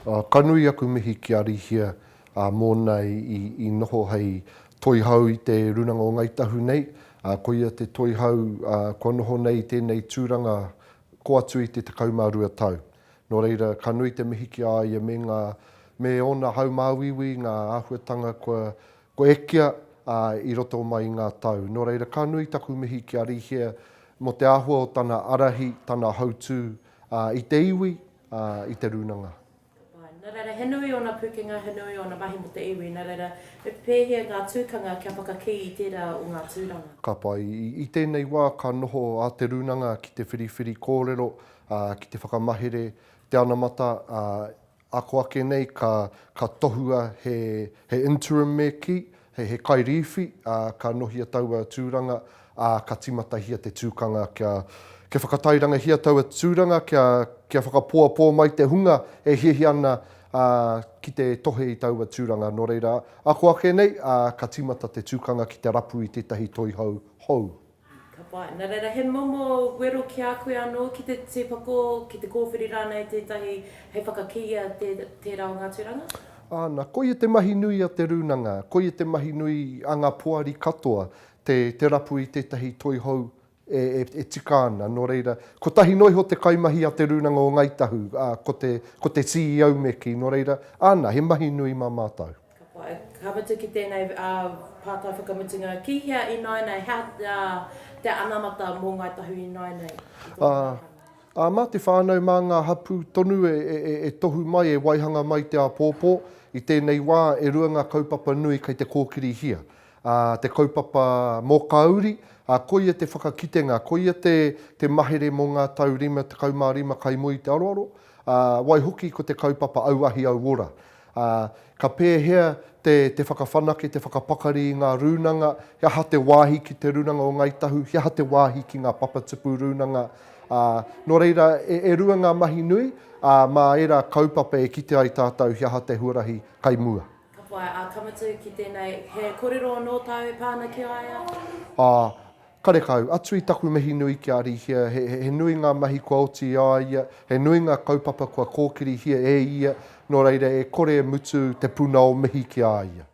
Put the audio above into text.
Ka nui aku mihi ki a Rihia mōna i noho hei toihau i te Rūnanga o Ngāi Tahu nei. Koia te toihau kua noho nei i tēnei tūranga kō atu i te 12 tau. Nō reira, ka nui te mihi ki a ia me ngā, me ōna haumāuiui, ngā āhuatanga kua, kua ekea i roto mai i ngā tau. Nō reira, ka nui taku mihi ki a Rihia mō te āhua o tana ārahi, tana hautū i te iwi, i te rūnanga. Ka pai. Nā reira, he nui ōna pūkenga, he nui ōna mahi mō te iwi, nā reira, me pēhea ngā tūkanga kia whakakī i tērā o ngā tūranga? Ka pai. I tēnei wā ka noho a Te Rūnanga ki te whiriwhiri kōrero, ki te whakamahere te anamata, ā, ako ake nei ka, ka tohua he, he interim me kī, he, he kairīwhi, ā, ka nohia taua tūranga, ā, ka tīmatahia te tūkanga kia, kia whakatairangahia taua tūranga, kia, kia whakapoapoa mai te hunga e hiahia ana, ā, ki te tohe i taua tūranga. Nō reira, ako ake nei, ā, ka tīmata te tūkanga ki te rapu i tētahi toihau hou. Ka pai. Nā reira, he momo wero ki a koe anō ki te tīpako, ki te kōwhiri rānei tētahi hei whakakīia tērā o ngā tūranga? Āna, koia te mahi nui a te rūnanga, koia te mahi nui a ngā poari katoa, te, te rapu i tētahi toihou e, e, e tika ana. Nō reira, kotahi noa iho te kaimahi a te Rūnanga o Ngāi Tahu, ā, ko te, ko te CEO me kī. Nō reira, āna, he mahi nui mā mātou. Ka pai. Ka mutu ki tēnei pātai whakamutunga, ki hea ināianei, he aha te anamata mō Ngāi Tahu ināianei i tō mātanga? Ā, mā te whānau, mā ngā hapū tonu e tohu mai, e waihanga mai te āpōpō. I tēnei wā, e rua ngā kaupapa nui kei te kōkirihia. Ā, te kaupapa mō kā uri, ā, koia te whakakitenga, koia te mahere mō ngā tau 55 kai mua i te aroaro, ā, waihoki ko te kaupapa auahi auora. Ā, ka pēhea te, te whakawhanake, te whakapakari i ngā rūnanga, he aha te wāhi ki te Rūnanga o Ngāi Tahu, he aha te wāhi ki ngā papatipu rūnanga, ā, nō reira, e, e rua ngā mahi nui, ā, mā ērā kaupapa e kite ai tātou he aha te huarahi kai mua. Ka pai, ā, ka mutu ki tēnei, he kōrero anō tāu e pā ana ki a ia? Ā, Karekau, atu i taku mihi nui ki a Rihia, he, he nui ngā mahi kua oti i a ia, he nui ngā kaupapa kua kōkirihia e ia, nō reira e kore e mutu te puna o mihi ki a ia.